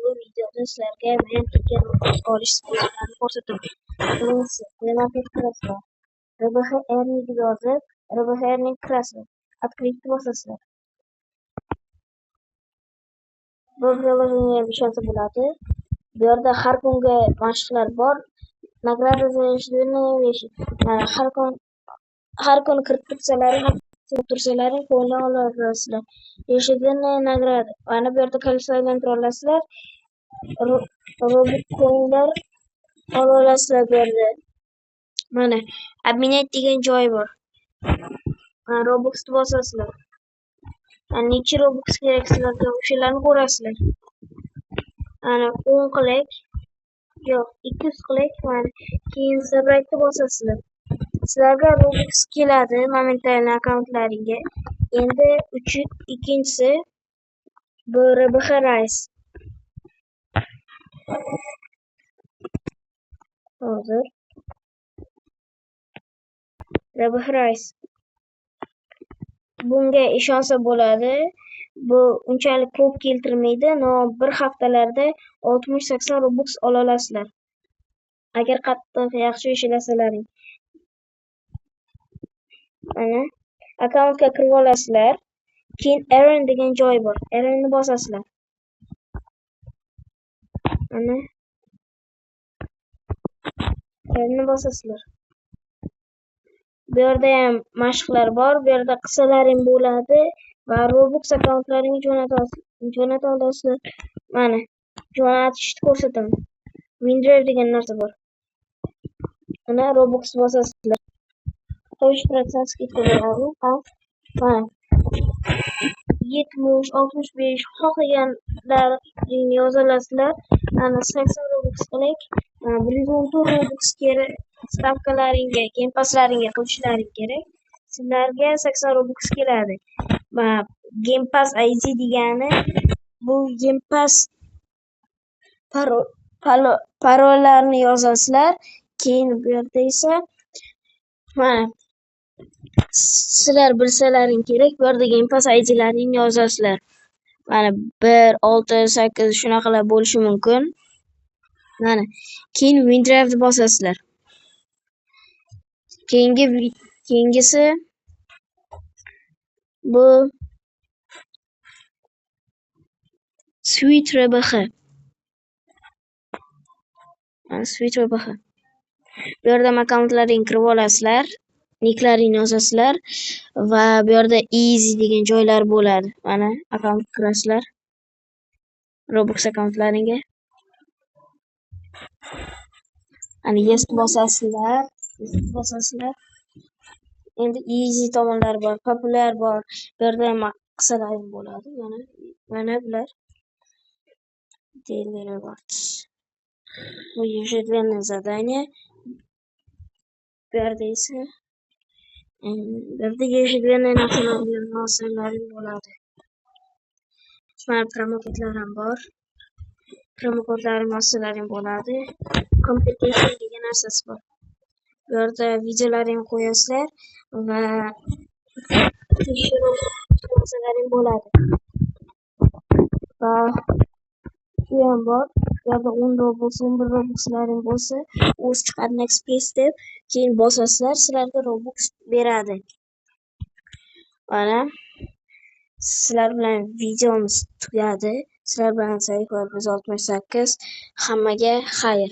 Bu videoda sizlarga men 2 Robux olish sposoblarini ko'rsataman. Birinchisi, Play Market kirasizlar. RBH Earning yozib, RBH Earning kirasizlar. Открыть bosasizlar. Bu приложение ishonsa bo'ladi. Bu yerda har kungi mashqlar bor. Награда за ежедневные вещи. Mana har kun kirib tursalaring, tursalaring qo'ldan olasizlar. Ежедневная награда. Mana bu yerda колесо aylantira olasizlar. Robot coinlar ola olasizlar bu yerda. Mana обменять degan joyi bor. Mana Robuxni bosasizlar. Mana necha Robux kerak sizlarga, o'shalarni ko'rasizlar. Mana 10 qilaylik. Yo'q, 200 qilaylik. Mana keyin забратьni bosasizlar. Sizlarga Robux keladi моментально akkauntlaringga. Endi ikkinchisi bu RBH Rise. Hozir. RBH Rise. Bunga ishonsa bo'ladi. Bu unchalik ko'p keltirmaydi, но bir haftalarda 60-80 Robux ola olasizlar. Agar qattiq yaxshi ishlasalaring. Mana akkauntga kirib olasizlar. Keyin Earn degan joy bor. Earnni bosasizlar. Mana Earnni bosasizlar. Bu yerda ham mashqlar bor. Bu yerda qilsalaring bo'ladi va Robux akkauntlaringga jo'nata olasizlar. Mana jo'natishni ko'rsataman. WinDrive degan narsa bor. Mana Robux bosasizlar. 3% скидка beradi. Mana 70, 65 xohlaganlaringni yoza olasizlar. Mana 80 Robux qilaylik. Mana 114 Robux kerak. Stavkalaringga, Game Passlaringga qo'shishlaring kerak. Sizlarga 80 Robux keladi. Va Game Pass ID degani bu Game Pass parollarni yozasizlar. Keyin bu yerda esa mana sizlar bilsalaring kerak, bu yerda Game Pass IDlaringni yozasizlar. Mana 1, 6, 8 shunaqalar bo'lishi mumkin. Mana keyin WinDrive'ni bosasizlar. Keyingisi bu Sweet RBH. Mana Sweet RBH. Bu yerda akkauntlaringni kirib olasizlar, niklaringni yozasizlar va bu yerda easy degan joylar bo'ladi. Mana akkaunt kirasizlar. Robux akkauntlaringga. Mana yes bosasizlar, bosasizlar. Endi easy tomonlari bor, populyar bor. Bu yerda ham qilsalaring bo'ladi. Mana bular. Daily rewards. Bu ежедневное задание. Bu yerda esa bu yerda ежедневный narsalar bo'ladi. Mana promokodlar ham bor. Promokodlaring yozsalaring bo'ladi. Competition degan narsasi bor. Bu yerda videolaringni qo'yasizlar va tekshiruv qilsalaring bo'ladi. Va shu ham bor. Bu yerda 10 Robux, 11 Robuxlaring bo'lsa, o'zi chiqadi next press deb, keyin bosasizlar, sizlarga Robux beradi. Mana sizlar bilan videomiz tugadi. Sizlar bilan Saifov 168. Hammaga xayr.